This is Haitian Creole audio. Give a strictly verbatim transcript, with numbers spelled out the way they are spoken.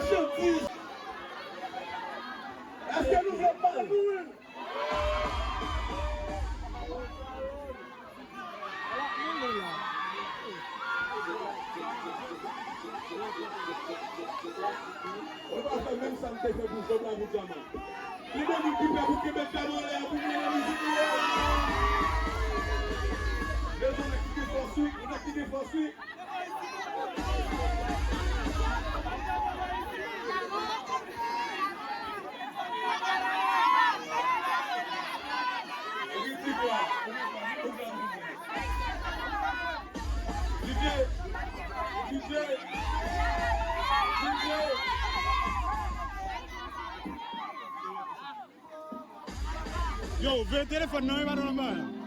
Chantiz. Èske nou vle pale pou moun? Ou pa fè menm sa m te fè pou Job la, pou Djaman. Li gen moun ki prè pou kenbe Djaman anlè a pou mwen nan mizik li a. Mezanmi, nèg ki gen fòs wi, nèg ki gen fòs wi. Yo, veye telefòn nan, wi, pa nan bagay.